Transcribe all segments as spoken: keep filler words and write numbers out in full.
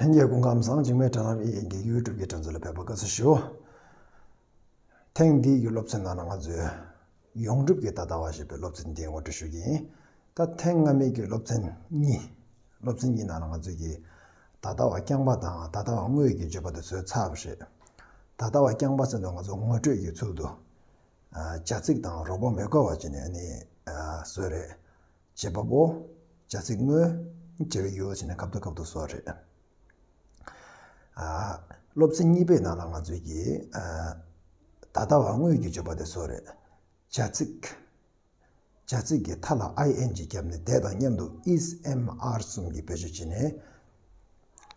ལྷན་རྒྱས་སྐུ་ཁམས་བཟང་། འཇིགས་མེད་དྲ་ལམ་ཨེ་ཨེན་གྱི་ཡུ་ཊུབ་ཀྱི་དྲ་འཛུལ་ལ་ཕེབས་པར་དགའ་བསུ་ཞུ། ཐེངས་འདིའི་གི་སློབ་ཚན་ནང་ལ་ང་ཚོས་ཡོངས་གྲུབ་ཀྱི་ད་ལྟ་བ་ཞེས་པའི་སློབ་ཚན་འདི་ངོ་སྤྲོད་ཞུ་གི་ཡིན། ད་ཐེངས་སྔ་མའི་གི་སློབ་ཚན་གཉིས། སློབ་ཚན་གཉིས་ནང་ལ་ང་ཚོས་ཀྱི་ད་ལྟ་བ་རྐྱང་པ་དང་ད་ལྟ་བ་དངོས་ཀྱི་བརྗོད་པ་དེ་བཟོས་ཚར་བ་རེད། ད་ལྟ་བ་རྐྱང་པ་ཟེར་དུས་ང་ཚོ་ངོ་སྤྲོད་ཀྱི་ཚུལ་དུ། ཨ། བྱ་ཚིག་དང་རོགས་པ་མི་དགོས་པ་བྱས་ནས་ནི། ཨ། བཟོས་རེད། བྱེད་པ་པོ། བྱ་ཚིག་དངོས། བྱ་བའི་ཡུལ་བྱས་ནས་ཁ་ཐུག་ཁ་ཐུག་བཟོས་རེད། ཨ། སློབ་ཚན་གཉིས་པའི་ནང་ལ་ང་ཚོས་ཀྱི། ཨ། ད་ལྟ་བ་དངོས་ཀྱི་བརྗོད་པ་དེ་བཟོས་རེད། བྱ་ཚིག་བྱ་ཚིག་གི་མཐའ་ལ་ཨའི་ཨེན་ཇི་བརྒྱབ་ནས་དེ་དང་མཉམ་དུ་ཨིས་ཨེམ་ཨར་གསུམ་གྱི་བེད་སྤྱོད་བྱས་ནས།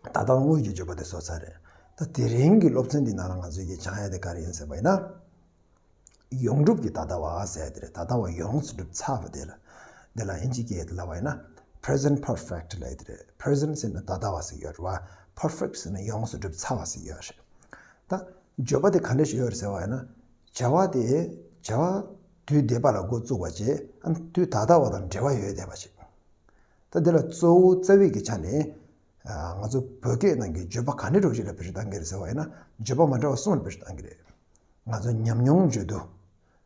ད་ལྟ་བ་དངོས་ཀྱི་བརྗོད་པ་དེ་བཟོས་ཚར་རེད། ད་དེ་རིང་གི་སློབ་ཚན་འདི་ནང་ལ་ང་ཚོས་ཀྱི་སྦྱང་ཡ་དེ་ག་རེ་ཡིན་ཟེར་བ་ཡིན་ན། ཡོངས་གྲུབ་ཀྱི་ད་ལྟ་བ་ཟེར་དེ་རེད། ད་ལྟ་བ་ཡོངས་སུ་གྲུབ་ཚར་བ་དེ་ལ། དེ་ལ་དབྱིན་ཇིའི་སྐད་དུ་ལབ་པ་ཡིན་ན། present perfect ལབ་ཡ་དེ་རེད། present ཟེར་ན་ད་ལྟ་བ་ཟེར་ཡོད་རེད་བ། perfect ཟེར་ན་ཡོངས་སུ་གྲུབ་ཚར་བ་ཟེར་ཡོད་རེད། ད་བརྗོད་པ་དེ་ག་འདྲ་ཞིག་ཡོད་རེད་ཟེར་བ་ཡིན་ན། བྱ་བ་དེ་བྱ་བ་དུས་འདས་པ་ལ་འགོ་བཙུགས་པ་བྱས། ཨ། དུས་ད་ལྟ་བ་དང་འབྲེལ་བ་ཡོད་བསྡད་པ་ཞིག་ད་དེ་ལ་གཙོ་བོ་རྩ་བའི་གི་ཆ་ནས། ཨ། ང་ཚོ་བོད་སྐད་ནང་གི་བརྗོད་པ་ག་འདྲ་འདྲ་བོ་ཞིག་ལ་བེད་སྤྱོད་བཏང་གི་རེད་ཟེར་བ་ཡིན་ན། བརྗོད་པ་མ་འདྲ་བ་གསུམ་ལ་བེད་སྤྱོད་བཏང་གི་རེད། ང་ཚོ་ཉམས་མྱོང་བརྗོད་དུས།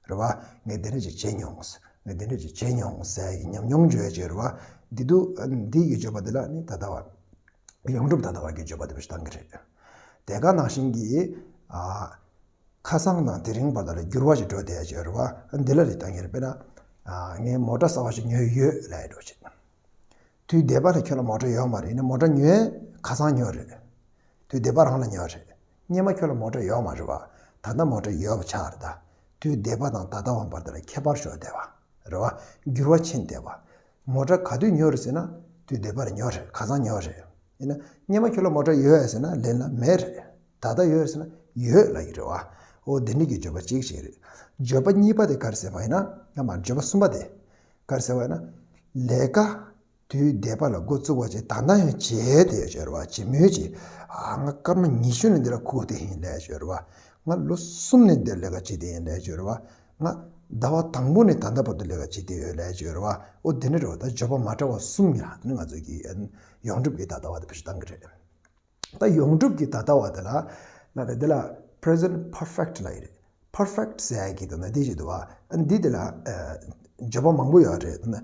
རེད་བ། ངས་འདི་འདྲ་ཅིག་བྱས་མྱོང་། ངས་འདི་འདྲ་ཅིག་བྱས་མྱོང་ཟེར་གྱི་ཉམས་མྱོང་བརྗོད་ཡ་ཅིག་རེད་བ། འདི་དུས་འདི་གི་བརྗོད་པ་འདི་ལ་ནི་ད་ལྟ་བ། ཡོངས་གྲུབ་ད་ལྟ་བ་གི་བརྗོད་པ་འདི་བེད་སྤྱོད་བཏང་གི་རེད། དེ་ག་ནང་བཞིན་གྱི། ཨ། ཁ་སང་དང་དེ་རིང་བར་དུ་ལ་འགྱུར་བ་ཞིག་འགྲོ་བསྡད་ཡ་ཅིག་རེད་བ། འདི་ལ་རེད་བཏང་གི་རེད། དཔེར་ན། ཨ། ངས་མོ་ཊ་གསར་བ་ཞིག་ཉོས་ཡོད་ལབ་ཡ་འདྲ་བོ་ཅིག་དུས་འདས་པ་ལ་ཁྱོད་ལ་མོ་ཊ་ཡོད་མ་རེད། ཡིན་ན་མོ་ཊ་ཉོས་ཁ་སང་ཉོས་རེད། དུས་འདས་པ་རང་ལ་ཉོས་རེད། སྔོན་མ་ཁྱོད་ལ་མོ་ཊ་ཡོད་མ་རེད་བ། ད་ལྟ་མོ་ཊ་ཡོད་པ་ཆགས་རེད་ད། དུས་འདས་པ་དང་ད་ལྟ་བ་བར་དུ་ལ་ཁྱད་པར་ཤོར་བསྡད་པ། རེད་བ། འགྱུར་བ་ཕྱིན་བསྡད་པ། མོ་ཊ་ག་དུས་ཉོས་རེད་ཟེར་ན། དུས་འདས་པར་ཉོས་རེད། ཁ་སང་ཉོས་རེད། ཡིན་ན་སྔོན་མ་ཁྱོད་ལ་མོ་ཊ་ཡོད་ཟེར་ན་ལན་ལ་མེད་རེད། ད་ལྟ་ཡོད་ཟེར་ན་ཡོད་ལབ་ཀྱི་རེད་བ། འོ་དེ་འདྲ་གི་བརྗོད་པ་གཅིག་བྱས་རེད། བརྗོད་པ་གཉིས་པ་དེ་ག་རེ་ཟེར་བ་ཡིན་ན། ཡང་མ་བརྗོད་པ་གསུམ་པ་དེ་ག་རེ་ཟེར་བ་ཡིན་ན། ལས་ཀ་དུས་འདས་པ་ལ་འགོ་བཙུགས་པ་བྱས། ད་ལྟ་ཡང་བྱས་བསྡད་ཡོད་རེད་བ། བྱེད་མུས་བྱས། ཨ། ང་སྐར་མ་ཉི་ཤུ་ནས་འདི་ལ་ཁུག་བསྡད་ཡིན་ལབ་ཡོད་རེད་བ། ང་ལོ་གསུམ་ནས་འདིར་ལས་ཀ་བྱེད་བསྡད་ཡིན་ལབ་ཡོད་རེད་བ། ང་ཟླ་བ་དང་པོ་ནས་ད་ལྟ་བར་དུ་ལས་ཀ་བྱེད་བསྡད་ཡོད་ལབ་ཡོད་རེད་བ། འོ་དེ་འདྲ་རེད་བ། ད་བརྗོད་པ་མ་འདྲ་བ་གསུམ་ཡ་ནི་ང་ཚོས་ཀྱི་ཡོངས་གྲུབ་ཀྱི་ད་ལྟ་བ་དེ་བེད་སྤྱོད་བཏང་གི་རེད། ད་ཡོངས་གྲུབ་ཀྱི་ད་ལྟ་བ་དེ་ལ་ལ་རེད། དེ་ལ་present perfect ལབ་ཡོད་རེད། perfect ཟེར་ཡ་གི་དོན་ན་འདི་ཞིག་འདུག་བ། འདི་དེ་ལ། ཨ། བརྗོད་པ་མང་པོ་ཡོད་རེད། དེ་ན།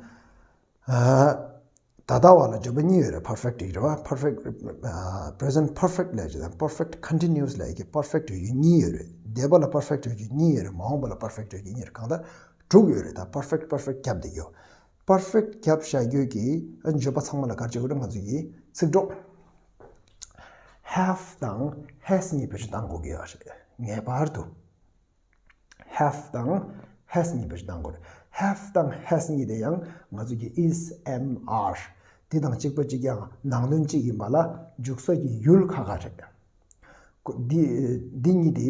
ཨ། ད་ལྟ་བ་ལ་བརྗོད་པ་གཉིས་ཡོད་རེད། perfect ཡིན་རེད་བ། perfect ཨ། present perfect ལབ་ཀྱི་དང་། perfect continuous ལབ་ཀྱི་perfect ཡོད་རྒྱུ་གཉིས་ཡོད་རེད། འདས་པ་ལ་perfect ཡོད་རྒྱུ་གཉིས་ཡོད་རེད། མ་འོངས་པ་ལ་perfect ཡོད་རྒྱུ་གཉིས་རེད། གང་ལྟར་དྲུག་ཡོད་རེད། ད་perfect perfect བརྒྱབ་བསྡད་ཀྱི་ཡོད། perfect བརྒྱབ་བཞག་རྒྱུ་གི་བརྗོད་པ་ཚང་མ་ལ་ག་རེ་བྱེད་དགོས་རེད། ང་ཚོ་གི་ཚིག་གྲོགས་have དང་has གཉིས་བེད་སྤྱོད་བཏང་དགོས་ཀྱི་ཡོད་རེད། ངེས་པར་དུ། have དང་has གཉིས་བེད་སྤྱོད་བཏང་དགོས་རེད། have དང་has གཉིས་དེ་ཡང་ང་ཚོ་གི་is, am, are དེ་དང་གཅིག་པ་གཅིག་རྐྱང་། ནང་དོན་གཅིག་ཡིན་པ་ལ་འཇུག་ས་ཀྱི་ཡུལ་ཁག་ཁག་རེད། ཁོ་འདི་འདི་གཉིས་དེ་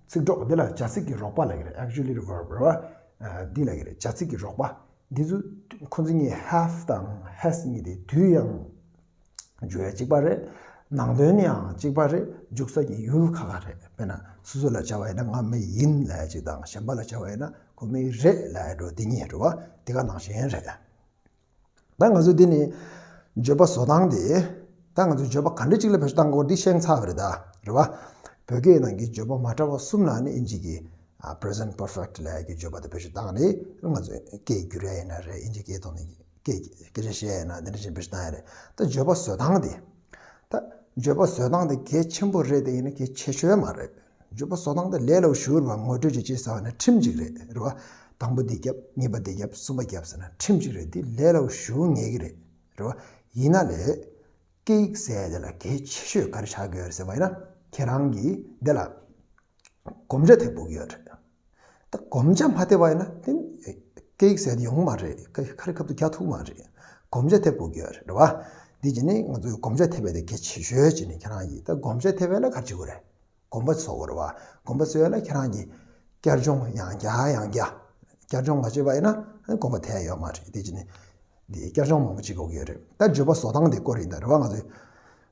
ཚིག་གྲོགས་འདི་ལ་བྱ་ཚིག་གི་རོགས་པ་ལབ་ཀྱི་རེད། auxiliary verb རེད་བ། འདི་ལབ་ཀྱི་རེད། བྱ་ཚིག་གི་རོགས་པ། འདི་ཚོ་ཁོ་ཚོ་གཉིས་have དང་has གཉིས་དེ་དུས་ཡང་འཇུག་ཡ་གཅིག་པ་རེད། ནང་དོན་ཡང་གཅིག་པ་རེད། འཇུག་ས་ཀྱི་ཡུལ་ཁག་ཁག་རེད། དཔེར་ན་སོ་སོ་ལ་བྱ་བ་ཡིན་ན་ང་མི་ཡིན་ལབ་ཡ་གཅིག་དང་། གཞན་པ་ལ་བྱ་བ་ཡིན་ན་ཁོ་མི་རེད་ལབ་ཡ་འདྲ་བོ་འདི་གཉིས་རེད་བ། དེ་ག་ནང་བཞིན་རེད། ད་ང་ཚོ་འདི་ནི་བརྗོད་པ་བཟོ་སྟངས་དེ། ད་ང་ཚོ་བརྗོད་པ་ག་འདྲ་ཅིག་ལ་བེད་སྤྱོད་བཏང་དགོས་འདི་ཤེས་ཚར་བ་རེད་ད། རེད་བ། བོད་སྐད་ནང་གི་བརྗོད་པ་མ་འདྲ་བ་གསུམ་ནང་ནས་དབྱིན་ཇི་གི་ཨ། present perfect ལབ་ཡ་གི་བརྗོད་པ་དེ་བེད་སྤྱོད་བཏང་ནས། ང་ཚོ་སྐད་བསྒྱུར་ཡ་ཡིན་ན་རེད། དབྱིན་ཇི་སྐད་ཐོག་ནས་སྐད་སྐད་ཆ་བཤད་ཡ་ཡིན་ན་འདི་འདྲ་ཅིག་བེད་སྤྱོད་བཏང་ཡ་རེད། ད་བརྗོད་པ་བཟོ་སྟངས་དེ། ད་བརྗོད་པ་བཟོ་སྟངས་དེ་གལ་ཆེན་པོ་རེད་དེ། ཡིན་ན་གལ་ཆེ་ཤོས་མ་རེད། བརྗོད་པ་བཟོ་སྟངས་དེ་ལས་སླ་པོ་ཞེ་པོ་རེད་བ། ངོ་སྤྲོད་ཅིག་བྱེད་ཟེར་བ་ན་ཁྲིམས་ཅིག་རེད། རེད་བ། དང་པོ་འདི་བརྒྱབ། གཉིས་པ་འདི་བརྒྱབ། གསུམ་པ་བརྒྱབ་ཟེར་ན་ཁྲིམས་ཅིག་རེད། འདི་ལས་སླ་པོ་ཞེ་པོ་ངེས་ཀྱི་རེད། རེད་བ། ཡིན་ན་ལས། སྐད་ཡིག་ཟེར་ཡ་དེ་ལ་གལ་ཆེ་ཤོས་ག་རེ་ཆགས་ཀྱི་ཡོད་རེད་ཟེར་བ་ཡིན་ན། ཁྱེད་རང་གིས་འདི་ལ་གོམས་ཆ་ཐེབས་དགོས་ཀྱི་ཡོད་རེད། ད་གོམས་ཆ་མ་ཐེབས་པ་ཡིན་ན་དེ་སྐད་ཡིག་ཟེར་ཡ་དེ་ཡོང་གི་མ་རེད། ཁ་ཁ་རི་ཁ་ཐུག་རྒྱག་ཐུབ་ཀྱི་མ་རེད། གོམས་ཆ་ཐེབས་དགོས་ཀྱི་ཡོད་རེད། རེད་བ། འདི་བྱས་ནས་ང་ཚོས་གོམས་ཆ་ཐེབས་ཡ་དེ་གལ་ཆེ་ཤོས་བྱས་ནས་ཁྱེད་རང་གིས། ད་གོམས་ཆ་ཐེབས་ཡ་ལ་ག་རེ་བྱེད་དགོས་རེད། གོམ་པ་བཟོ་དགོས་རེད་བ། གོམ་པ་བཟོ་ཡ་ལ་ཁྱེད་རང་གིས་བསྐྱར་སྦྱོང་ཡང་བརྒྱ་ཡང་བརྒྱ། བསྐྱར་སྦྱོང་མ་བྱས་པ་ཡིན་ན་གོམ་པ་ཐེབས་ཡ་ཡོད་མ་རེད། དེ་བྱས་ནས་འདི་བསྐྱར་སྦྱོང་མང་པོ་བྱེད་དགོས་ཀྱི་ཡོད་རེད། ད་བརྗོད་པ་བཟོ་སྟངས་དེ་སྐོར་ཡིན་ད། རེད་བ། ང་ཚོས་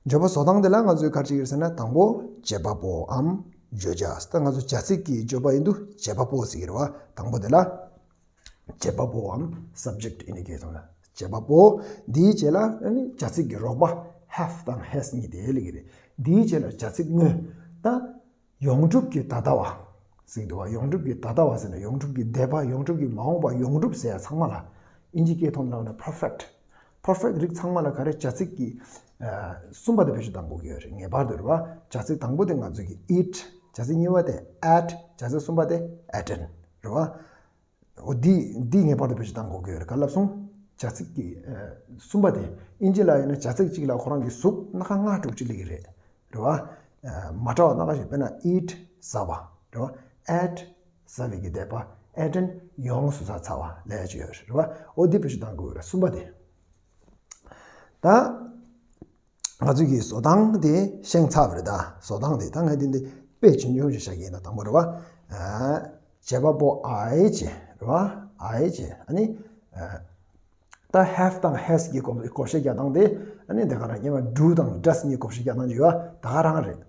བརྗོད་པ་བཟོ་སྟངས་དེ་ལ་ང་ཚོས་ག་རེ་བྱེད་ཀྱི་རེད་ཟེར་ན། དང་པོ་བྱེད་པ་པོའམ་བརྗོད་བྱ། ད་ང་ཚོ་བྱ་ཚིག་གི་བརྗོད་པ་ཡིན་དུས་བྱེད་པ་པོ་ཟེར་གྱི་རེད་བ། དང་པོ་དེ་ལ། བྱེད་པ་པོའམ་subject ཨིན་ཌི་ཀེ་ཊར་ལ། བྱེད་པ་པོ་འདིའི་རྗེས་ལ་ཨ་ནི་བྱ་ཚིག་གི་རོགས་པ་ have དང་has གཉིས་དེ་ལེགས་རེད། འདིའི་རྗེས་ལ་བྱ་ཚིག་དངོས། ད་ཡོངས་གྲུབ་ཀྱི་ད་ལྟ་བ་ཟེར་འདུག་བ། ཡོངས་གྲུབ་ཀྱི་ད་ལྟ་བ་ཟེར་ན་ཡོངས་གྲུབ་ཀྱི་འདས་པ། ཡོངས་གྲུབ་ཀྱི་མ་འོངས་པ། ཡོངས་གྲུབ་ཟེར་ཡ་ཚང་མ་ལ་ཨིན་ཇི་སྐད་ཐོག་ནས་ལབ་ན་perfect། perfect རིགས་ཚང་མ་ལ་ག་རེ་བྱ་ཚིག་གི་ཨ་གསུམ་པ་དེ་བེད་སྤྱོད་གཏང་དགོས་ཀྱི་ཡོད་རེད། ངེས་པར་དུ་རེད་བ། བྱ་ཚིག་དང་པོ་དེ་ང་ཚོས་ཀྱི་it། བྱ་ཚིག་གཉིས་པ་དེ་at། བྱ་ཚིག་གསུམ་པ་དེ་at་ཨིན། རེད་བ། འོ་འདི་འདི་ངེས་པར་དུ་བེད་སྤྱོད་གཏང་དགོས་ཀྱི་ཡོད་རེད། ག་ལབ་སོང་། བྱ་ཚིག་གི་ཨ་གསུམ་པ་དེ། ཨིན་ཇི་ལ་ཡིན་ན་བྱ་ཚིག་གཅིག་ལ་ཁོ་རང་གི་གཟུགས་སྣ་ཁ་ལྔ་དྲུག་ཅིག་སླེབས་ཀྱི་རེད། རེད་བ། ཨ་མ་འདྲ་བ་སྣ་ཁ་ཞིག་དཔེར་ན་eat ཟ་བ། རེད་བ། at ཟ་བའི་གི་འདས་པ། at་ཨིན་ཡོངས་སུ་ཟ་ཚར་བ་ལབ་ཡ་ཅིག་ཡོད་རེད། རེད་བ། འོ་འདི་བེད་སྤྱོད་གཏང་དགོས་ཀྱི་ཡོད་རེད། གསུམ་པ་དེ། ད་ང་ཚོས་ཀྱི་བཟོ་སྟངས་དེ་ཤེས་ཚར་བ་རེད། ད་བཟོ་སྟངས་དེ་ད་ང་དེ་འདི་དཔེ་ཆུང་ཆུང་ཞིག་བཞག་གི་ཡིན། ད་དང་པོ་རེད་བ། ཨ་བྱེད་པ་པོ་I་བྱས། རེད་བ། I་བྱས། ཨ་ནི་ཨ་ད་have་དང་has་གི་གོ་གོ་བཤད་རྒྱག་སྟངས་དེ། ཨ་ནི་དེ་ག་རང་སྔོན་མ་do་དང་does་གཉིས་གོ་བཤད་རྒྱག་སྟངས་ཅིག་ཡོད་བ། ད་ག་རང་རེད།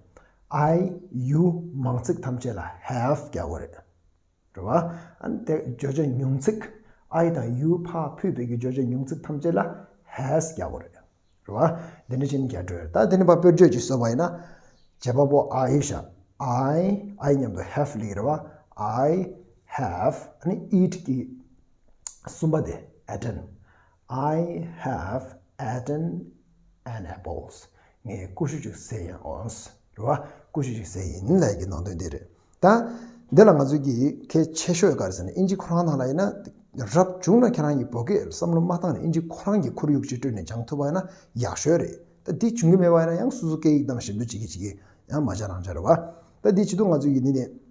I you མང་ཚིག་ཐམས་ཅད་ལ་have་རྒྱག་དགོས་རེད། རེད་བ། ཨ་ནི་དེ་བརྗོད་བྱ་ཉུང་ཚིག་I་དང་you་ཕར་ཕུད་པའི་གི་བརྗོད་བྱ་ཉུང་ཚིག་ཐམས་ཅད་ལ་has་རྒྱག་དགོས་རེད། རེད་བ། དེ་འདྲ་བྱས་ནས་རྒྱག་འགྲོ་ཡོད། ད་དེ་ནས་ཕར་དཔེར་བརྗོད་ཅིག་བཟོས་པ་ཡིན་ན། བྱེད་པ་པོ་I་བཞག I I་མཉམ་དུ་have་སླེབས་ཀྱི་རེད་བ། I have ཨ་ནི་eat་གི་གསུམ་པ་དེ་eaten། I have eaten an apples། ངས་ཀུ་ཤུ་ཅིག་བཟས་ཡིན། རེད་བ། ཀུ་ཤུ་ཅིག་བཟས་ཡིན་ལབ་ཀྱི་ནང་དོན་དེ་རེད། ད་འདི་ལ་ང་ཚོས་ཀྱི་གལ་ཆེ་ཤོས་ག་རེ་ཟེར་ན། ཨིན་ཇི་ཁོ་རང་ནང་ལ་ཡིན་ན་རབ་བྱུང་ན་ཁྱེད་རང་གི་བོད་སྐད་བསམ་བློ་མ་བཏང་ནས་ཨིན་ཇི་ཁོ་རང་གི་ཁོར་ཡུག་ཅིག་སྤྲོད་ནས་སྦྱང་ཐུབ་པ་ཡིན་ན་ཡག་ཤོས་རེད། ད་འདི་བྱུང་གི་མེད་པ་ཡིན་ན་ཡང་སོ་སོ་སྐད་ཡིག་དང་ཞིབ་འཇུག་བྱེད་ཀྱི་བྱེད་ཀྱི་ཡང་མ་བྱ་རང་བྱ་རེད་བ། ད་འདི་བྱེད་དུས་ང་ཚོས་ཀྱི་འདི་ནས།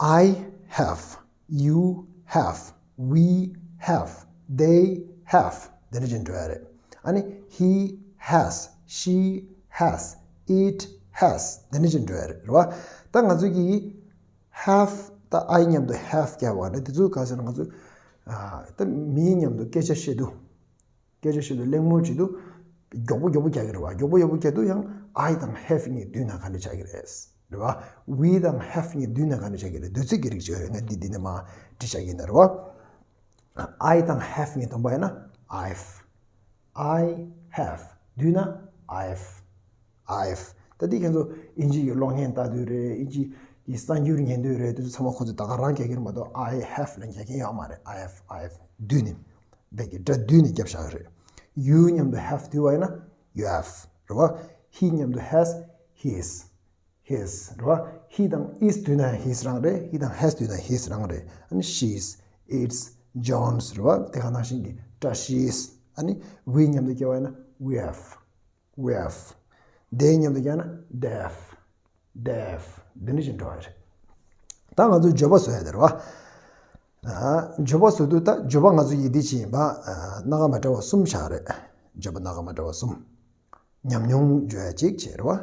I have, you have, we have, they have དེ་འདྲ་ཅིག་འགྲོ་ཡ་རེད། ཨ་ནི་he has, she has, it has དེ་འདྲ་ཅིག་འགྲོ་ཡ་རེད། རེད་བ། ད་ང་ཚོས་ཀྱི་have ད་I་མཉམ་དུ་have་རྒྱག་པ་ནི་དེ་ཚོ་ག་ཟེར་ན། ང་ཚོས་ཨ་ད་མིའི་མཉམ་དུ་སྐད་ཆ་བཤད་དུས། སྐད་ཆ་བཤད་དུས་གླེང་མོལ་བྱེད་དུས་མགྱོགས་པོ་མགྱོགས་པོ་རྒྱག་གི་རེད་བ། མགྱོགས་པོ་མགྱོགས་པོ་རྒྱག་དུས་ཡང་I་དང་have་གཉིས་བསྡུས་ན་ག་འདྲ་ཆགས་ཀྱི་རེད། རེད་བ། we་དང་have་གཉིས་བསྡུས་ན་ག་འདྲ་ཆགས་ཀྱི་རེད། བསྡུས་ཚིག་གི་རིགས་ཅིག་ཡོད་རེད། ང་འདི་འདི་ནས་མར་འབྲི་བྱ་ཡིན་ན། རེད་བ། I་དང་have་གཉིས་བསྡོམས་པ་ཡིན་ན་I've། I have་བསྡུས་ན་I've། I've། ད་འདི་ཁྱེད་ཚོ་ཨིན་ཇི་གི་གློག་བརྙན་ལྟ་དུས་རེད། ཨིན་ཇི་གི་གསར་འགྱུར་ཉན་དུས་རེད། དེ་ཚོ་ཚང་མ་ཁོ་ཚོས་ད་ག་རང་རྒྱག་གི་རེད་མ་གཏོགས། I have་ལབ་རྒྱག་མཁན་ཡོད་མ་རེད། I have། I've་བསྡུས་ནས། བོད་ཀྱི་སྒྲ་བསྡུས་ནས་རྒྱབ་བཞག་གི་རེད། you་མཉམ་དུ་have་བསྡུས་པ་ཡིན་ན་you have། རེད་བ། he་མཉམ་དུ་has། His། His། རེད་བ། he་དང་is་བསྡུས་ན་his་རང་རེད། he་དང་has་བསྡུས་ན་his་རང་རེད། ཨ་ནི་she's། It's། John's། རེད་བ། དེ་ག་ནང་བཞིན་གྱི་སྒྲ་she's། ཨ་ནི་we་མཉམ་དུ་བརྒྱབ་པ་ཡིན་ན་we have། We have། they་མཉམ་དུ་བརྒྱབ་ན་they've། They've། འདི་འདྲ་ཞིག་འགྲོ་བ་རེད། ད་ང་ཚོས་བརྗོད་པ་བཟོ་ཡ་དེ་རེད་བ། ཨ་བརྗོད་པ་བཟོ་དུས་ད་བརྗོད་པ་ང་ཚོ་ཡི་དེ་ཅི་ཡིན་པ། ཨ་སྣ་ཁ་མ་འདྲ་བ་གསུམ་བཞག་རེད། བརྗོད་པ་སྣ་ཁ་མ་འདྲ་བ་གསུམ། ཉམས་མྱོང་བརྗོད་ཡ་གཅིག་བྱས་རེད་བ།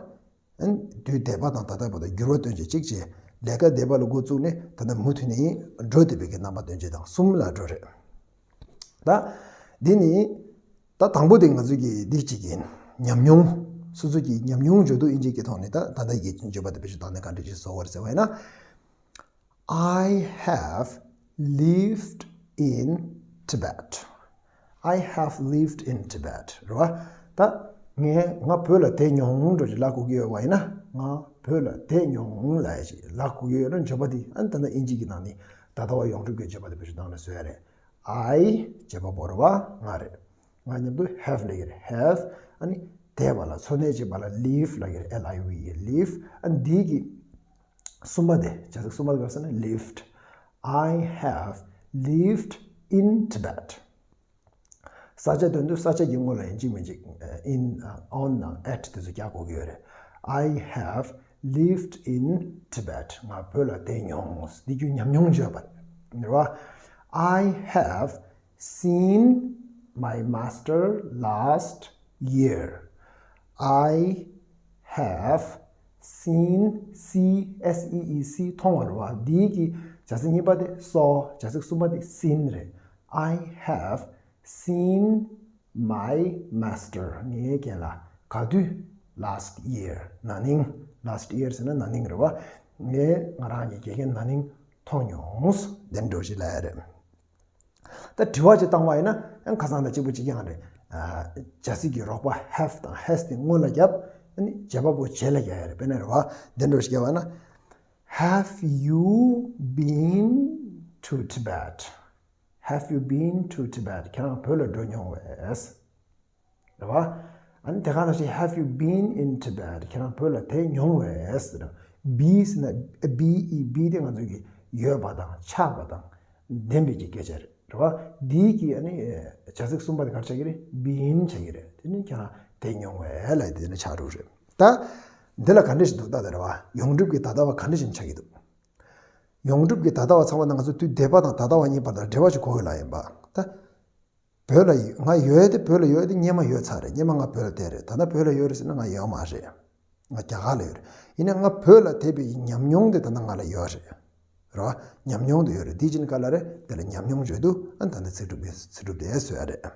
ཨ་དུས་འདས་པ་དང་ད་ལྟ་བར་དུ་འགྱུར་བ་སྟོན་བྱེད་གཅིག་བྱས། ལས་ཀ་འདས་པ་ལ་འགོ་བཙུགས་ནས་ད་ལྟ་མུ་མཐུད་ནས་འགྲོ་བསྡད་པའི་གི་རྣམ་པ་སྟོན་བྱེད་དང་གསུམ་ལ་འགྲོ་རེད། ད་འདི་ནི་ད་དང་པོ་དེ་ང་ཚོ་གི་འདི་གཅིག་ཡིན། ཉམས་མྱོང་། སོ་སོ་གི་ཉམས་མྱོང་བརྗོད་དུས་ཨིན་ཇི་གི་ཐོག་ནས་ད་ད་ལྟ་ཡི་བརྗོད་པ་དེ་བེད་སྤྱོད་བཏང་ནས་ག་འདྲ་ཅིག་བཟོ་བ་རེད་ཟེར་བ་ཡིན་ན། I have lived in Tibet. I have lived in Tibet. རེད་བ། ད་ངས་ང་བོད་ལ་བསྡད་མྱོང་འགྲོ་ཅིག་ལབ་དགོས་ཀྱི་ཡོད་པ་ཡིན་ན། ང་བོད་ལ་བསྡད་མྱོང་ལབ་ཡ་ཅིག་ལབ་དགོས་ཀྱི་ཡོད་ན་བརྗོད་པ་འདི་ཨ་ནི་ད་ལྟ་ཨིན་ཇི་གི་ནང་ནས་ད་ལྟ་བ་ཡོངས་གྲུབ་ཀྱི་བརྗོད་པ་དེ་བེད་སྤྱོད་བཏང་ནས་བཟོ་ཡ་རེད། I བྱེད་པ་པོ་རེད་བ། ང་རེད། ང་མཉམ་དུ་have་ལབ་ཀྱི་རེད། Have། ཨ་ནི་བསྡད་པ་ལ་འཚོ་གནས་བྱེད་པ་ལ་live་ལབ་ཀྱི་རེད། L I V E། Live། ཨ་ནི་འདི་གི་གསུམ་པ་དེ། བྱ་ཚིག་གསུམ་པ་དེ་ག་རེ་ཟེར་ན་lived། I have lived in Tibet། ས་ཆ་འདོན་དུས་ས་ཆ་གི་སྔོན་ལ་ཡིན་གཅིག་མིན་གཅིག་in on་དང་at་དེ་ཚོ་རྒྱག་དགོས་ཀྱི་ཡོད་རེད། I have lived in Tibet། ང་བོད་ལ་བསྡད་མྱོང་། འདི་རྒྱུ་ཉམས་མྱོང་བརྗོད་པ་རེད་བ། I have seen my master last year། I have seen། See། S E E see། མཐོང་བ་རེད་བ། འདིའི་གི་བྱ་ཚིག་གཉིས་པ་དེ་saw། བྱ་ཚིག་གསུམ་པ་དེ་seen་རེད། I have seen my master། ངའི་རྒན་ལགས། ག་དུས། Last year། ན་ནིང་། Last year་ཟེར་ན་ན་ནིང་རེད་བ། ངས་ང་རང་གི་དགེ་རྒན་ན་ནིང་མཐོང་མྱོང་། དེ་འདྲ་ཞིག་ལབ་ཡ་རེད། ད་དྲི་བ་ཅིག་བཏང་བ་ཡིན་ན་ཡང་ཁ་སང་དང་གཅིག་པ་གཅིག་རྐྱང་རེད། བྱ་ཚིག་གི་རོགས་པ་have དང་has དེ་སྔོན་ལ་བརྒྱབ། ཨ་ནི་བྱེད་པ་པོ་རྗེས་ལ་བརྒྱབ་ཡ་རེད། དཔེར་ན་རེད་བ། འདི་འདྲ་ཞིག་བརྒྱབ་པ་ན། Have you been to Tibet? Have you been to Tibet? ཁྱེད་རང་བོད་ལ་འགྲོ་མྱོང་བས། རེད་བ། ཨ་ནི་དེ་ག་ནང་བཞིན། Have you been in Tibet? ཁྱེད་རང་བོད་ལ་བསྡད་མྱོང་བས་ཟེར། Be ཟེར་ན། B E be དེ་ང་ཚོ་གི་ཡོད་པ་དང་ཆགས་པ་དང་ལྡན་པའི་གི་སྐད་ཆ་རེད། རེད་བ། འདིའི་གི་ཨ་ནི་བྱ་ཚིག་གསུམ་པ་དེ་ག་རེ་ཆགས་ཀྱི་རེད། Been ཆགས་ཀྱི་རེད། དེ་ནི་ཁྱེད་རང་བསྡད་མྱོང་བས་ལབ་དེ་ནི་ཆགས་འགྲོ་རེད། ད་འདི་ལ་ག་འདྲ་ཞིག་འདུག་ད་དེ་རེད་བ། ཡོངས་གྲུབ་ཀྱི་ད་ལྟ་བ་ག་འདྲ་ཞིག་ཆགས་ཀྱི་འདུག་ཡོངས་གྲུབ་ཀྱི་ད་ལྟ་བ་ཚང་མ་ནི་ང་ཚོ་དུས་འདས་པ་དང་ད་ལྟ་བ་གཉིས་བར་དུ་འབྲེལ་བ་ཞིག་གོ་དགོས་ལབ་ཡིན་པ། ད་བོད་ལ་ཡོད། ང་ཡོད་དེ་བོད་ལ་ཡོད་དེ་སྔོན་མ་ཡོད་ཚར་རེད། སྔོན་མ་ང་བོད་ལ་བསྡད་རེད། ད་ལྟ་བོད་ལ་ཡོད་རེད་ཟེར་ན་ང་ཡོད་མ་རེད། ང་རྒྱ་གར་ལ་ཡོད་རེད། ཡིན་ནའི་ང་བོད་ལ་བསྡད་པའི་ཉམས་མྱོང་དེ་ད་ལྟ་ང་ལ་ཡོད་རེད། རེད་བ། ཉམས་མྱོང་དེ་ཡོད་རེད། དེ་ཅི་ནི་ག་ལ་རེད། དེ་ལ་ཉམས་མྱོང་བརྗོད་དུས་ཨ་ནི་ད་ལྟ་ཚིག་གྲུབ་ཀྱི་ཚིག་གྲུབ་དེ་བཟོ་ཡ་རེད།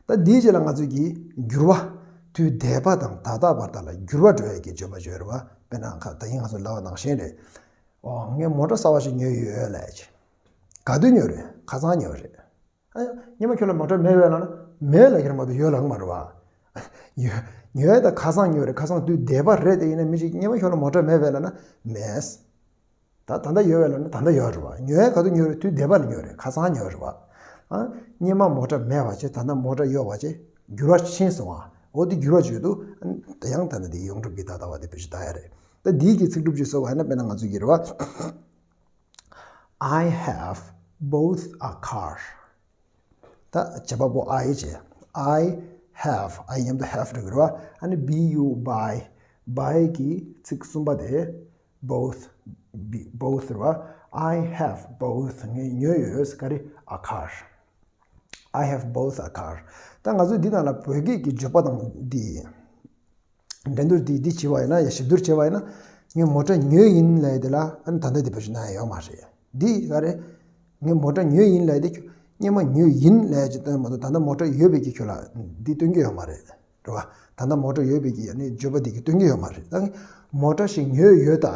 ད་འདིའི་རྗེས་ལ་ང་ཚོས་ཀྱི་འགྱུར་བ། དུས་འདས་པ་དང་ད་ལྟ་བར་དག་ལ་འགྱུར་བ་འགྲོ་ཡ་གི་བརྗོད་པ་བརྗོད་རེད་བ། དཔེར་ན་ཁ་ད་ཡིན་ང་ཚོ་ལབ་པ་ནང་བཞིན་རེད། ཨོ་ངས་མོ་ཊ་གསར་བ་ཞིག་ཉོས་ཡོད་ལབ་ཀྱི། ག་དུས་ཉོས་རེད། ཁ་སང་ཉོས་རེད། ཨ་ཡ། སྔོན་མ་ཁྱོད་ལ་མོ་ཊ་མེད་པས་ལབ་ན། མེད་ལབ་ཀྱི་རེད་མ་གཏོགས་ཡོད་ལབ་ཀྱི་མ་རེད་བ། ཡོད། ཉོས་ཡ་ད་ཁ་སང་ཉོས་རེད། ཁ་སང་དུས་འདས་པ་རེད་དེ། ཡིན་ན་མི་ཞིག་སྔོན་མ་ཁྱོད་ལ་མོ་ཊ་མེད་པས་ལབ་ན། མེད། ད་ད་ལྟ་ཡོད་པས་ལབ་ན་ད་ལྟ་ཡོད་རེད་བ། ཉོ་ཡ་ག་དུས་ཉོས་རེད། དུས་འདས་པ་ལ་ཉོས་རེད། ཁ་སང་ཉོས་རེད་བ། ཨ། སྔོན་མ་མོ་ཊ་མེད་པ་བྱས་ད་ལྟ་མོ་ཊ་ཡོད་པ་བྱས་འགྱུར་བ་ཕྱིན་སོང་བ། འོ་དེ་འགྱུར་བ་བརྗོད་དུས་ཨ་ནི་ད་ཡང་ད་ལྟ་དེ་ཡོངས་གྲུབ་ཀྱི་ད་ལྟ་བ་དེ་བེད་སྤྱོད་བཏང་ཡ་རེད། ད་འདིའི་གི་ཚིག་གྲུབ་ཅིག་བཟོ་བ་ཡིན་ན། དཔེར་ན་ང་ཚོ་གི་རེད་བ། I have bought a car. ད་བྱེད་པ་པོ་I བྱས། I have. I མཉམ་དུ་have འགྲོ་གི་རེད་བ། ཨ་ནི་B U buy. Buy གི་ཚིག་གསུམ་པ་དེ་bought. B- bought རེད་བ། I have bought. ངས་ཉོས་ཡོད། ག་རེ། A car. I have bought a car. ད་ང་ཚོས་འདི་ནང་ལ་བོད་སྐད་ཀྱི་བརྗོད་པ་དང་འདི། འགྲན་བསྡུར་འདི་འདི་བྱས་པ་ཡིན་ན། ཡ་ཞིབ་བསྡུར་བྱས་པ་ཡིན་ན། ངས་མོ་ཊ་ཉོས་ཡིན་ལབ་ཡ་དེ་ལ་ཨ་ནི་ད་ལྟ་འདི་བེད་སྤྱོད་གནང་ཡ་ཡོད་མ་རེད། འདི་ག་རེ། ངས་མོ་ཊ་ཉོས་ཡིན་ལབ་ཡ་དེ་ཁྱོད་སྔོན་མ་ཉོས་ཡིན་ལབ་ཡ་ཅིག་སྟོན་མ་གཏོགས་ད་ལྟ་མོ་ཊ་ཡོད་པའི་གི་ཁྱོད་ལ་འདི་སྟོན་གྱི་ཡོད་མ་རེད། རེད་བ། ད་ལྟ་མོ་ཊ་ཡོད་པའི་གི་ཨ་ནི་བརྗོད་པ་འདི་གི་སྟོན་གྱི་ཡོད་མ་རེད། ད་ངས་མོ་ཊ་ཞིག་ཉོས་ཡོད་ད།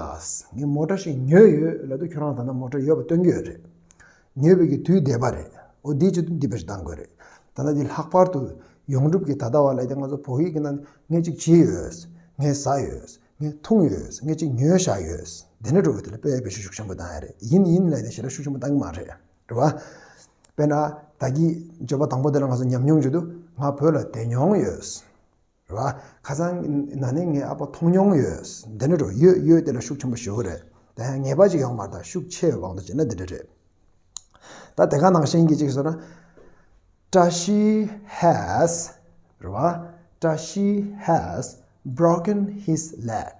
ངས་མོ་ཊ་ཞིག་ཉོས་ཡོད་ལབ་དུས་ཁྱོད་རང་ད་ལྟ་མོ་ཊ་ཡོད་པ་སྟོན་གྱི་ཡོད་རེད། ཉོས་པའི་གི་དུས་འདས་པ་རེད། འོ་འདི་བྱེད་དུས་འདི་བེད་སྤྱོད་གཏང་དགོས་རེད། ད་ལྟ་འདི་ལྷག་པར་དུ་ཡོངས་གྲུབ་ཀྱི་ད་ལྟ་བ་ལབ་ཡ་དེ་ང་ཚོ་བོད་ཡིག་གི་ནང་ངས་ཅིག་བྱས་ཡོད། ངས་ཟ་ཡོད། ངས་འཐུང་ཡོད། ངས་ཅིག་ཉོས་བཞག་ཡོད། དེ་འདྲ་འགྲོ་གི། དེ་ལ་དཔེ་བེད་སྤྱོད་ཤུགས་ཆེན་པོ་བཏང་ཡ་རེད། ཡིན་ཡིན་ལབ་ཡ་དེ་ཞེ་དྲག་ཤུགས་ཆེན་པོ་བཏང་གི་མ་རེད། རེད་བ། དཔེར་ན་ད་གིན་བརྗོད་པ་དང་པོ་དེ་ལ་ང་ཚོ་ཉམས་མྱོང་བརྗོད་དུས་ང་བོད་ལ་བསྡད་མྱོང་ཡོད། རེད་བ། ཁ་སང་ན་ནིང་ངའི་ཨ་ཕ་མཐོང་མྱོང་ཡོད། འདི་འདྲ་འགྲོ། ཡོད་ཡོད་དེ་ལ་ཤུགས་ཆེན་པོ་ཞུ་གི་རེད། ད་ཡང་ངེས་པ་ཅིག་ཡོད་མ་རེད། ད་ཤུགས་ཆེ་བའི་དབང་དུ་བྱས་ན་འདི་འདྲ་རེད། ད་དེ་ག་ནང་བཞིན་གྱི་ཅིག་ཟེར་ན། བཀྲ་ཤིས་has རེད་བ། བཀྲ་ཤིས་has broken his leg.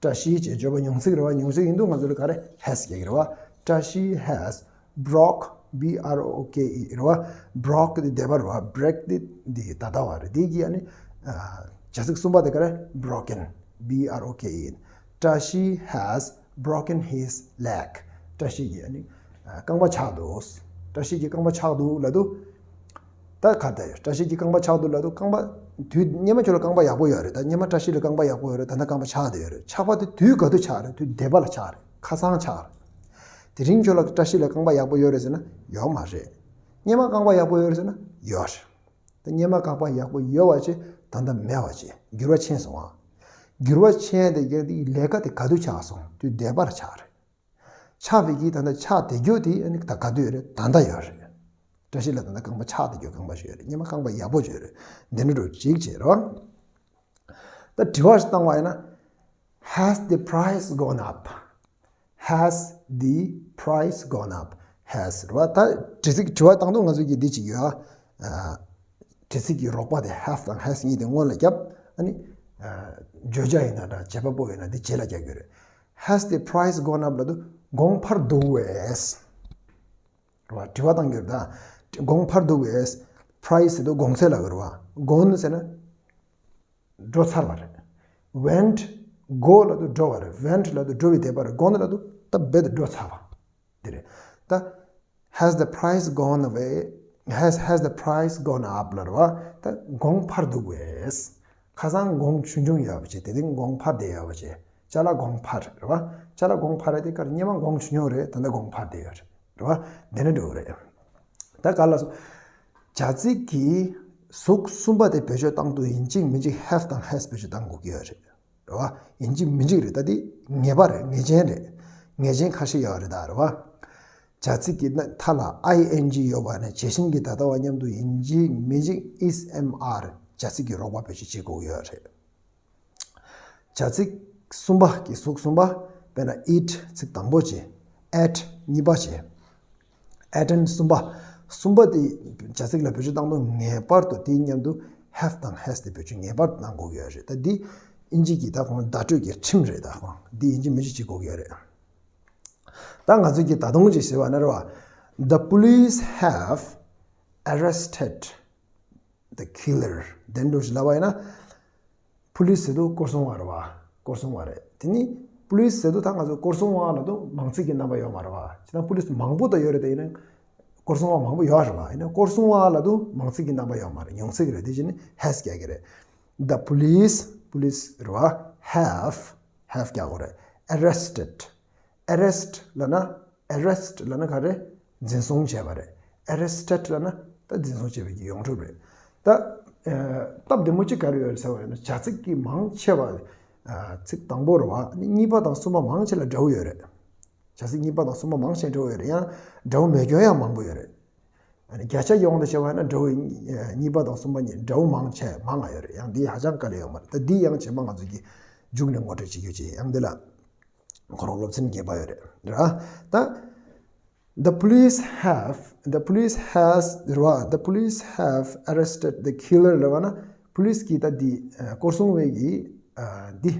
བཀྲ་ཤིས་ཅེས་བརྗོད་པ་མྱོང་ཚིག་རེད་བ། མྱོང་ཚིག་ཡིན་དུས་ང་ཚོ་ལ་ག་རེ། has རྒྱག་གི་རེད་བ། བཀྲ་ཤིས་has broke, B R O K E རེད་བ། broke དེ་འདས་པ་རེད་བ། break དེ་འདི་ད་ལྟ་བ་རེད། དེ་གི་ཨ་ནི་ཨ་བྱ་ཚིག་གསུམ་པ་དེ་ག་རེ། broken, B R O K E ཡིན། བཀྲ་ཤིས་has broken his leg. བཀྲ་ཤིས་ཀྱི་ཨ་ནི་ཨ་རྐང་པ་ཆག་འདུག་བཀྲ་ཤིས་ཀྱི་རྐང་པ་ཆག་འདུག་ལབ་དུས། ད་ག་ད་ཡོད། བཀྲ་ཤིས་ཀྱི་རྐང་པ་ཆག་འདུག་ལབ་དུས་རྐང་པ། དུས་སྔོན་མ་ཁྱོད་ལ་རྐང་པ་ཡག་པོ་ཡོད་རེད། ད་སྔོན་མ་བཀྲ་ཤིས་ལ་རྐང་པ་ཡག་པོ་ཡོད་རེད། ད་ལྟ་རྐང་པ་ཆག་བསྡད་ཡོད་རེད། ཆག་པ་དེ་དུས་ག་དུས་ཆག་རེད། དུས་འདས་པ་ལ་ཆག་རེད། ཁ་སང་ཆག་རེད། དེ་རིང་ཁྱོད་ལ་བཀྲ་ཤིས་ལ་རྐང་པ་ཡག་པོ་ཡོད་རེད་ཟེར་ན་ཡོད་མ་རེད། སྔོན་མ་རྐང་པ་ཡག་པོ་ཡོད་རེད་ཟེར་ན་ཡོད་རེད། ད་སྔོན་མ་རྐང་པ་ཡག་པོ་ཡོད་པ་བྱས་ད་ལྟ་མེད་པ་བྱས་འགྱུར་བ་ཕྱིན་སོང་ཨ། འགྱུར་བ་ཕྱིན་དེ་ག་དེ་ལས་ཀ་དེ་ག་དུས་ཆག་སོང་། དུས་འདས་པ་ལ་ཆག་རེད། ཆག་པའི་གི་ད་ལྟ་ཆག་བསྡད་རྒྱུ་དེ་ཨ་ནི་ད་ག་དུས་རེད། ད་ལྟ་ཡོད་རེད། བཀྲ་ཤིས་ལ་ད་ལྟ་རྐང་པ་ཆག་བསྡད་རྒྱུ་རྐང་པ་ཞིག་ཡོད་རེད། སྔོན་མ་རྐང་པ་ཡག་པོ་ཞིག་ཡོད་རེད། འདི་འདྲ་འགྲོ་གཅིག་བྱས་རོགས། ད་དྲི་བ་ཞིག་བཏང་བ་ཡིན་ན། Has the price gone up? Has the price gone up? Has རེད་བ། ད་དྲི་ཚིག་དྲི་བ་བཏང་དུས་ང་ཚོ་གི་འདི་གཅིག་ཡོད་ཨ། དྲི་ཚིག་གི་རོགས་པ་དེ་have དང་has གཉིས་དེ་སྔོན་ལ་བརྒྱབ། ཨ་ནི་བརྗོད་བྱ་ཡིན་ན་འདྲ། བྱེད་པ་པོ་ཡིན་ན་འདི་རྗེས་ལ་རྒྱག་རྒྱུ་རེད། Has the price gone up ལབ་དུས་གོང་འཕར་འདུག་གས། རེད་བ། དྲི་བ་བཏང་རྒྱུ་རེད་ད། གོང་འཕར་འདུག་གས། price ཟེར་དུས་གོང་ཚད་ལབ་ཀྱི་རེད་བ། gone ཟེར་ན་འགྲོ་ཚར་བ་རེད། went, go ལབ་དུས་འགྲོ་བ་རེད། went ལབ་དུས་འགྲོ་བའི་འདས་པ་རེད། gone ལབ་དུས་ད་རྦད་དེ་འགྲོ་ཚར་བ་དེ་རེད། ད་Has the price gone away? Has, has the price gone up ལབ་རེད་བ། ད་གོང་འཕར་འདུག་གས། ཁ་སང་གོང་ཆུང་ཆུང་ཡོད་པ་བྱས་དེ་རིང་གོང་འཕར་བསྡད་ཡོད་པ་བྱས། ཅ་ལག་གོང་འཕར་རེད་བ། ཅ་ལག་གོང་འཕར་རེད་དེ་ག་རེ། སྔོན་མ་གོང་ཆུང་ཆུང་རེད། ད་ལྟ་གོང་འཕར་བསྡད་ཡོད་རེད། རེད་བ། དེ་འདྲ་འགྲོ་གི་རེད། ད་ག་ལ་སོ། བྱ་ཚིག་གི་གཟུགས་གསུམ་པ་དེ་བེད་སྤྱོད་བཏང་དུས་ཡིན་གཅིག་མིན་གཅིག་have་དང་has་བེད་སྤྱོད་བཏང་དགོས་ཀྱི་ཡོད་རེད། རེད་བ། ཡིན་གཅིག་མིན་གཅིག་རེད། ད་དེ་ངེས་པ་རེད། ངེས་ཅན་རེད། ངེས་ཅན་ཁ་ཤས་ཡོད་རེད་ད། རེད་བ། བྱ་ཚིག་གི་མཐའ་ལ་ing་ཡོད་པ་ནས་བྱད་བཞིན་གྱི་ད་ལྟ་བ་མཉམ་དུ་ཡིན་གཅིག་མིན་གཅིག་is, am, are་བྱ་ཚིག་གི་རོགས་པ་བེད་སྤྱོད་བྱེད་དགོས་ཀྱི་ཡོད་རེད། བྱ་ཚིག་གསུམ་པ་གི་གཟུགས་གསུམ་པ། དཔེར་ན་eat་ཚིག་དང་པོ་བྱས། ate་གཉིས་པ་བྱས། add་ཨེན་གསུམ་པ། གསུམ་པ་དེ་བྱ་ཚིག་ལ་བེད་སྤྱོད་བཏང་དུས་ངེས་པར་དུ་དེའི་མཉམ་དུ་have་དང་has་དེ་བེད་སྤྱོད་ངེས་པར་དུ་གནང་དགོས་ཀྱི་ཡོད་རེད། ད་འདི་ཨིན་ཇི་གི་ད་ཁོང་བརྡ་སྤྲོད་ཀྱི་ཁྲིམས་རེད། ད་ཁོང་འདི་ཡིན་གཅིག་མིན་གཅིག་བྱེད་དགོས་ཀྱི་ཡོད་རེད། ད་ང་ཚོས་ཀྱི་ད་དུང་ཅིག་ཟེར་བ་ན་རེད་བ། The police have arrested the killer. དེ་འདྲ་ཞིག་ལབ་པ་ཡིན་ན། police་ཟེར་དུས་སྐོར་སྲུང་བ་རེད་བ། སྐོར་སྲུང་བ་རེད། དེ་ནི་police་ཟེར་དུས་ད་ང་ཚོ་སྐོར་སྲུང་བ་ལབ་དུས་མང་ཚིག་གི་རྣམ་པ་ཡོད་མ་རེད་བ། ཅི་ད་police་མང་པོ་ད་ཡོད་རེད། དེ་ཡིན་ན་སྐོར་སྲུང་བ་མང་པོ་ཡོད་རེད་བ། ཡིན་ན་སྐོར་སྲུང་བ་ལབ་དུས་མང་ཚིག་གི་རྣམ་པ་ཡོད་མ་རེད། ཉུང་ཚིག་རེད། དེ་བཞིན་ནི་has་རྒྱག་གི་རེད། The police, police་རེད་བ། have, have་རྒྱག་དགོས་རེད། arrested, arrest་ལབ་ན། arrest་ལབ་ན་ག་རེ། འཛིན་བཟུང་བྱས་པ་རེད། arrested་ལབ་ན་ད་འཛིན་བཟུང་བྱས་པའི་གི་ཡོངས་གྲུབ་རེད། ད་ཨ་སྟབས་བདེ་མོ་གཅིག་ག་རེ་ཡོད་རེད་ཟེར་བ་ཡིན་ན། བྱ་ཚིག་གི་མང་ཆེ་བ་ཨ་ཚིག་དང་པོ་རེད་བ། ཨ་ནི་གཉིས་པ་དང་གསུམ་པ་མང་ཆེ་ལ་འདྲ་བོ་ཡོད་རེད། བྱ་ཚིག་གཉིས་པ་དང་གསུམ་པ་མང་ཆེ་འདྲ་བོ་ཡོད་རེད། ཡང་འདྲ་བོ་མེད་རྒྱུ་ཡང་མང་པོ་ཡོད་རེད། ཨ་ནི་བརྒྱ་ཆ་ཡོངས་དུ་བྱས་པ་ཡིན་ན་འདྲ་བོ་གཉིས་པ་དང་གསུམ་པ་གཉིས་འདྲ་བོ་མང་ཆེ་མང་ང་ཡོད་རེད། ཡང་འདི་ཧ་ཅང་དཀའ་ལས་ཡོད་མ་རེད། ད་འདི་ཡང་རྗེས་མ་ང་ཚོ་གི་མཇུག་ནས་ངོ་སྤྲོད་བྱེད་རྒྱུ་ཅིག་ཡང་འདི་ལ། ཁོ་རང་སློབ་ཚན་རྒྱས་པ་ཡོད་རེད། ར། ད། The police have, the police has ར། The police have arrested the killer ལབ་པ་ན། police་གིས་ད་འདི་ཨ་སྐོར་སྲུང་བས་ཀྱིས་ཨ་འདི་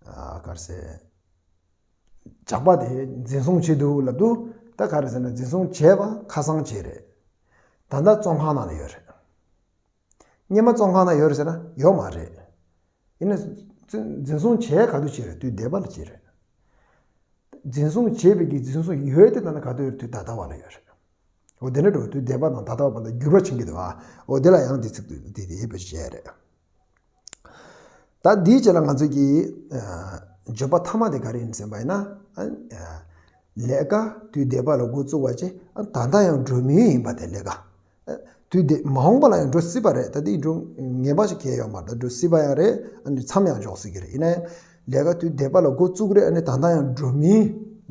ཨ་ག་རེ་ཟེར། ཇག་པ་དེ་འཛིན་བཟུང་བྱས་འདུག་ལབ་དུས་ད་ག་རེ་ཟེར་ན། འཛིན་བཟུང་བྱས་པ་ཁ་སང་བྱས་རེད། ད་ལྟ་བཙོན་ཁང་ནང་ལ་ཡོད་རེད། སྔོན་མ་བཙོན་ཁང་ན་ཡོད་རེད་ཟེར་ན་ཡོད་མ་རེད། ཡིན་ན། འཛིན་བཟུང་བྱས་ག་དུས་བྱས་རེད། དུས་འདས་པ་ལ་བྱས་རེད། འཛིན་བཟུང་བྱས་པའི་གི་འཛིན་བཟུང་ཡོད་དེ་ད་ནི་ག་དུས་ཡོད་རེད། དུས་ད་ལྟ་བ་ལ་ཡོད་རེད། འོ་དེ་ནས་འགྲོ་དུས་འདས་པ་དང་ད་ལྟ་བ་བར་ལ་འགྱུར་བ་ཕྱིན་གྱི་འདུག་ཨ། འོ་དེ་ལ་ཡང་འདི་ཚིག་ཏུ་འདི་དེ་ཡོད་པའི་བྱས་རེད། ད་འདིའི་རྗེས་ལ་ང་ཚོ་གི་ཨ་བརྗོད་པ་མཐའ་མ་དེ་ག་རེ་ཡིན་ཟེར་བ་ཡིན་ན། ཨ་ཨ་ལས་ཀ་དུས་འདས་པ་ལ་འགོ་བཙུགས་པ་བྱས། ཨ་ད་ལྟ་ཡང་འགྲོ་མུས་ཡིན་པ་དེ་ལས་ཀ་དུས་འདི་མ་འོངས་པ་ལ་ཡང་འགྲོ་སྲིད་པ་རེད། ད་དེ་འགྲོ་ངེས་པ་ཞིག་གང་ཡང་ཡོད་མ་རེད། ད་འགྲོ་སྲིད་པ་ཡང་རེད། ཨ་ནི་མཚམས་ཡང་འཇོག་སྲིད་ཀྱི་རེད། ཡིན་ན་ཡང་ལས་ཀ་དུས་འདས་པ་ལ་འགོ་བཙུགས་རེད། ཨ་ནི་ད་ལྟ་ཡང་འགྲོ་མུས་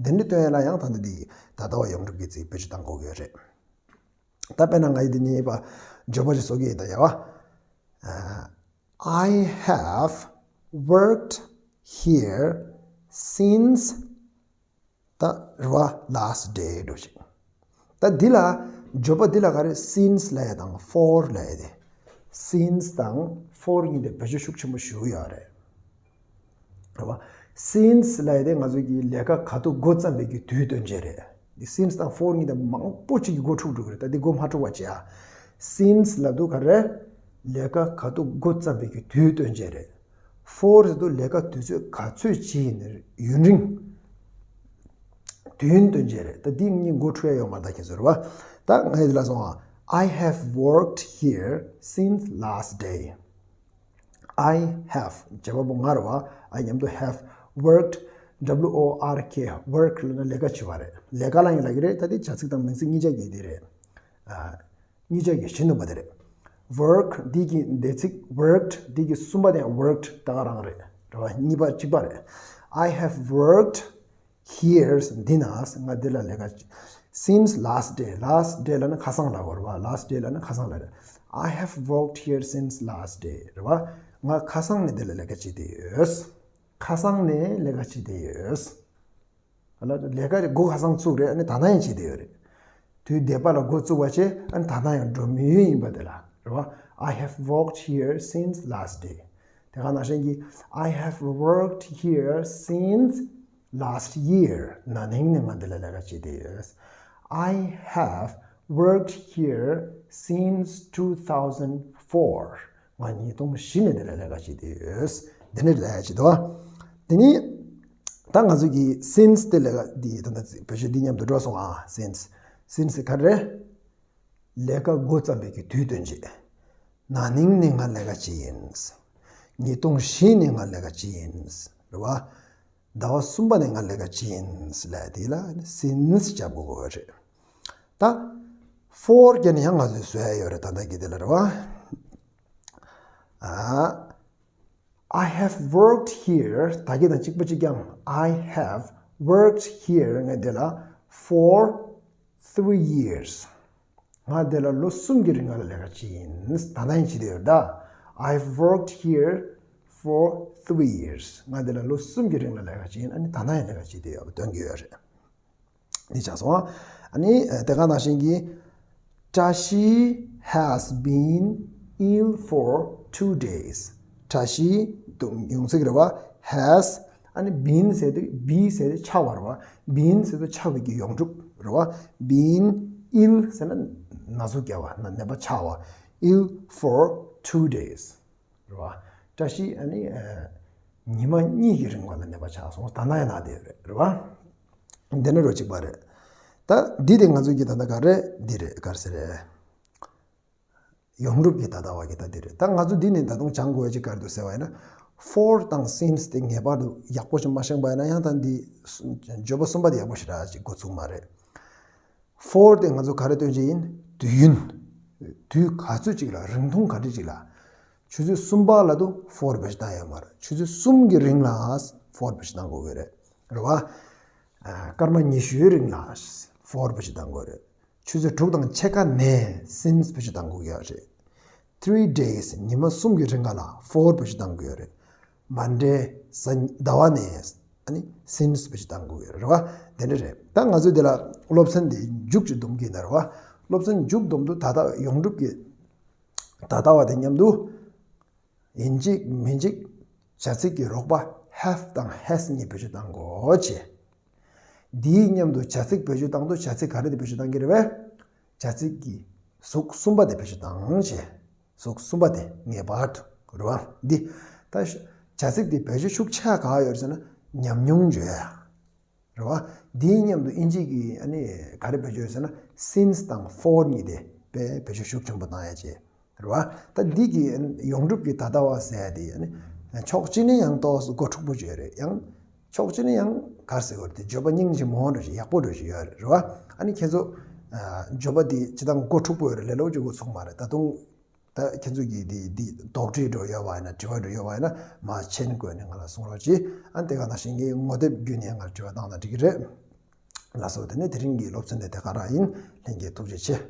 འདི་འདྲ་སྟོན་ཡ་ལ་ཡང་ད་ལྟ་འདི་ད་ལྟ་བ་ཡོངས་གྲུབ་ཀྱི་ཚིག་བེད་སྤྱོད་བཏང་དགོས་ཀྱི་ཡོད་རེད། ད་དཔེར་ན་ང་ཡི་འདི་ནི་ཡིན་པ་བརྗོད་པ་ཞིག་བཟོ་གི་ཡིན། ད་ཡ་བ། I have worked here since ད་རེད་བ། last day འགྲོ་ཞིག་ད་འདི་ལ་བརྗོད་པ་འདི་ལ་ག་རེ། since ལབ་ཡ་དང་for ལབ་ཡ་དེ། since་དང་for་གཉིས་དེ་བེད་སྤྱོད་ཤུགས་ཆེན་པོ་ཞིག་ཡོད་རེད། རེད་བ། since ལབ་ཡ་དེ་ང་ཚོ་གི་ལས་ཀ་ག་དུས་འགོ་བརྩམས་པའི་གི་དུས་སྟོན་བྱེད་རེད། འདི་since་དང་for་གཉིས་དེ་མང་པོ་ཅིག་གི་འགོ་འཁྲུག་འགྲོ་གི་རེད། ད་འདི་འགོ་མ་འཁྲུག་པ་བྱེད་ཨ། since ལབ་དུས་ག་རེ། ལས་ཀ་ག་དུས་འགོ་བརྩམས་པའི་གི་དུས་སྟོན་བྱེད་རེད། for་ཟེར་དུས་ལས་ཀ་དུས་ཚོད་ག་ཚོད་ཅིག་ཡིན་ནའི་ཡུན་རིང་། དུས་ཡུན་སྟོན་བྱེད་རེད། ད་འདི་གཉིས་འགོ་འཁྲུག་ཡ་ཡོད་མ་རེད། ད་ཁྱེད་ཚོ་རེད་བ། ད་ངས་འདི་ལ་སོང་ཨ། I have worked here since last day. I have བྱེད་པ་པོ་ང་རེད་བ། I་མཉམ་དུ་have worked, W O R K, work་ལབ་ན་ལས་ཀ་བྱེད་པ་རེད། ལས་ཀ་ལ་ཡིན་ལབ་ཀྱི་རེད། ད་འདི་བྱ་ཚིག་དང་མིང་ཚིག་གཉིས་ཆ་གི་འདི་རེད། ཨ། གཉིས་ཆ་གི་གཞི་འདོན་པ་དེ་རེད། work འདི་གི་འདས་ཚིག worked། འདི་གི་གསུམ་པ་དེ་ཡང་worked་ད་ག་རང་རེད། རེད་བ། གཉིས་པ་གཅིག་པ་རེད། I have worked here འདི་ན་ང་འདི་ལ་ལས་ཀ་བྱས། since last day, last day་ལབ་ན་ཁ་སང་ལབ་དགོས་རེད་བ། last day་ལབ་ན་ཁ་སང་ལབ་རེད། I have worked here since last day རེད་བ། ང་ཁ་སང་ནས་འདི་ལ་ལས་ཀ་བྱེད་བསྡད་ཡོད། ཁ་སང་ནས་ལས་ཀ་བྱེད་བསྡད་ཡོད། ལས་ཀ་འགོ་ཁ་སང་བཙུགས་རེད། ཨ་ནི་ད་ལྟ་ཡང་བྱེད་བསྡད་ཡོད་རེད། དུས་འདས་པ་ལ་འགོ་བཙུགས་པ་བྱས། ཨ་ནི་ད་ལྟ་ཡང་འགྲོ་མུས་ཡིན་པ་དེ་ལ་རེད་བ། I have worked here since last day. དེ་ག་ནང་བཞིན་གྱི། I have worked here since last year. ན་ནིང་ནས་ང་འདི་ལ་ལས་ཀ་བྱེད་བསྡད་ཡོད། I have worked here since two thousand four. ང་ཉིས་སྟོང་བཞི་ནས་འདི་ལ་ལས་ཀ་བྱེད་བསྡད་ཡོད། འདི་ནས་ལས་ཀ་བྱེད་འདུག་དེ་ནི་ད་ང་ཚོ་གི་since་དེ་ལས་ཀ་འདི་ད་ལྟ་བེད་སྤྱོད་འདི་མཉམ་དུ་འགྲོ་སོང་ཨ། since since་ག་རེ། ལས་ཀ་འགོ་བརྩམས་པའི་གི་དུས་སྟོན་བྱེད། ན་ནིང་ནས་ང་ལས་ཀ་བྱེད་ཡིན། ཉིས་སྟོང་བཞི་ནས་ང་ལས་ཀ་བྱེད་ཡིན། རེད་བ། ཟླ་བ་གསུམ་པ་ནས་ང་ལས་ཀ་བྱེད་ཡིན་ལབ་དེ་ལ་since་རྒྱབ་དགོས་ཀྱི་རེད། ད་ for བརྒྱབ་ནས་ཡང་ང་ཚོས་བཟོ་ཡ་ཡོད་རེད། ད་ལྟ་གི་དེ་ལ་རེད་བ། ཨ། I have worked here. ད་གི་དང་གཅིག་པ་གཅིག་རྐྱང་། I have worked here. ང་འདི་ལ་for three years. ང་འདི་ལ་ལོ་གསུམ་གྱི་རིང་ལ་ལས་ཀ་བྱས་ཡིན། ད་ལྟ་ཡང་བྱེད་དེ་ཡོད་ད། I've worked here for three years. ང་འདི་ལ་ལོ་གསུམ་གྱི་རིང་ལ་ལས་ཀ་བྱས་ཡིན། ཨ་ནི་ད་ལྟ་ཡང་ལས་ཀ་བྱེད་དེ་ཡོད་པ་སྟོན་གྱི་ཡོད་རེད། འདི་ཆགས་སོང་། ཨ་ནི་དེ་ག་ནང་བཞིན་གྱི། བཀྲ་ཤིས་has been ill for two days. བཀྲ་ཤིས་དུ་ཡོང་ཚིག་རེད་བ། has ཨ་ནི་been ཟེར་དུས་be ཟེར་དུས་ཆགས་པ་རེད་བ། been ཟེར་དུས་ཆགས་པའི་གི་ཡོངས་གྲུབ་རེད་བ། been ill ཟེར་ན་ན་ཟུག་བརྒྱབ་པ། ན་ནད་པ་ཆགས་པ། ill for two days. རེད་བ། བཀྲ་ཤིས་ཨ་ནི་ཉི་མ་གཉིས་ཀྱི་རིང་བ་ལ་ནད་པ་ཆགས་སོང་། ད་ལྟ་ཡང་ན་བསྡད་ཡོད་རེད། རེད་བ། འདི་ནི་རོ་གཅིག་པ་རེད། ད་འདི་དེ་ང་ཚོ་གི་ད་ལྟ་ག་རེ་འདི་རེད། ག་རེ་ཟེར་རེད། ཡོངས་གྲུབ་ཀྱི་ད་ལྟ་བ་གི་ད་འདི་རེད། ད་ང་ཚོ་འདི་ནས་ད་དུང་སྦྱང་དགོས་ཡ་ཅིག་ག་རེ་འདུག་ཟེར་བ་ཡིན་ན། for དང་since དེ་ངེས་པར་དུ་ཡག་པོ་ཞིག་མ་ཤེས་པ་ཡིན་ན་ཡང་ད་འདི་བརྗོད་པ་གསུམ་པ་དེ་ཡག་པོ་ཞེ་དྲག་ཅིག་འགོ་ཚུགས་མ་རེད། for དེ་ང་ཚོ་ག་རེ་སྟོན་གྱི་ཡིན། དུས་ཡུན། དུས་ག་ཚོད་ཅིག་ལ། རིང་ཐུང་ག་འདྲ་ཅིག་ལ། ཆུ་ཚོད་གསུམ་པ་ལ་དུ་for བེད་སྤྱོད་བཏང་ཡོད་མ་རེད། ཆུ་ཚོད་གསུམ་གྱི་རིང་ལ་for བེད་སྤྱོད་བཏང་དགོས་ཀྱི་རེད། རེད་བ། ཨ། སྐར་མ་ཉི་ཤུའི་རིང་ལ་for བེད་སྤྱོད་བཏང་དགོས་རེད། ཆུ་ཚོད་དྲུག་དང་ཕྱེད་ཀ་ནས་since བེད་སྤྱོད་བཏང་དགོས་ཀྱི་ཡོད་རེད། three days ཉི་མ་གསུམ་གྱི་རིང་ག་ལ་for བེད་སྤྱོད་བཏང་དགོས་ཡོད་རེད། Monday གཟའ་ཟླ་བ་ནས་ཨ་ནི་since བེད་སྤྱོད་བཏང་དགོས་ཡོད་རེད་བ། དེ་འདྲ་རེད། ད་ང་ཚོས་དེ་ལ་སློབ་ཚན་དེ་མཇུག་ཅིག་བསྡོམས་ཀྱི་ཡིན་ན་རེད་བ། སློབ་ཚན་མཇུག་བསྡོམས་དུས་ད་ལྟ་ཡོངས་གྲུབ་ཀྱི་ད་ལྟ་བ་དེ་མཉམ་དུ་ཡིན་གཅིག་མིན་གཅིག་བྱ་ཚིག་གི་རོགས་པ་have དང་has གཉིས་བེད་སྤྱོད་བཏང་དགོས་བྱས། འདིའི་མཉམ་དུ་བྱ་ཚིག་བེད་སྤྱོད་བཏང་དུས་བྱ་ཚིག་ག་རེ་དེ་བེད་སྤྱོད་བཏང་གི་རེད་པས། བྱ་ཚིག་གི་གཟུགས་གསུམ་པ་དེ་བེད་སྤྱོད་བཏང་བྱས། གཟུགས་གསུམ་པ་དེ་ངེས་པར་དུ་རེད་བ། འདི་ད་བྱ་ཚིག་དེ་བེད་སྤྱོད་ཤུགས་ཆེ་ག་ཡོད་ཟེར་ན་ཉམས་མྱོང་བརྗོད་ཡ། རེད་བ། འདིའི་མཉམ་དུ་ཨིན་ཇི་གི་ཨ་ནི་ག་རེ་བེད་སྤྱོད་ཟེར་ན་since དང་for གཉིས་དེ་དཔེ་བེད་སྤྱོད་ཤུགས་ཆེན་པོ་བཏང་ཡ་བྱས། རེད་བ། ད་འདི་གི་ཡོངས་གྲུབ་ཀྱི་ད་ལྟ་བ་ཟེར་ཡ་དེ་ཨ་ནི་ཕྱོགས་གཅིག་ནས་ཡང་ཏོག་ཙམ་གོ་འཁྲུག་པོ་བརྗོད་རེད། ཡང་ཕྱོགས་གཅིག་ནས་ཡང་ག་རེ་ཟེར་དགོས་རེད། དེ་བརྗོད་པ་སྙིང་རྗེ་མོ་འདྲ་ཞིག་ཡག་པོ་འདྲ་ཞིག་ཡོད་རེད། རེད་བ། ཨ་ནི་ཁྱེད་ཚོ་ཨ་བརྗོད་པ་དེ་སྤྱིར་བཏང་གོ་འཁྲུག་པོ་ཡོད་རེད། ལས་སླ་པོ་ཅིག་གོ་ཚུགས་མ་རེད། ད་དུང་ད་ཁྱེད་ཚོ་གིས་འདི་འདི་དོགས་འདྲི་འདྲ་ཡོད་པ་ཡིན་ན། དྲི་བ་འདྲ་ཡོད་པ་ཡིན་ན་མར་མཆན་བཀོད་ནས་ང་ལ་གསུང་རོགས་གྱིས། ཨ་ནི་དེ་ག་ནང་བཞིན་གྱི་ངོ་དེབ་བརྒྱུད་ནས་ང་ལ་དྲི་བ་བཏང་ན་འགྲིག་གི་རེད། ལགས་སོ། དེ་ནས་དེ་རིང་གི་སློབ་ཚན་དེ་དེ་ག་རང་ཡིན། ལྷན་རྒྱས་ཐུགས་རྗེ་ཆེ།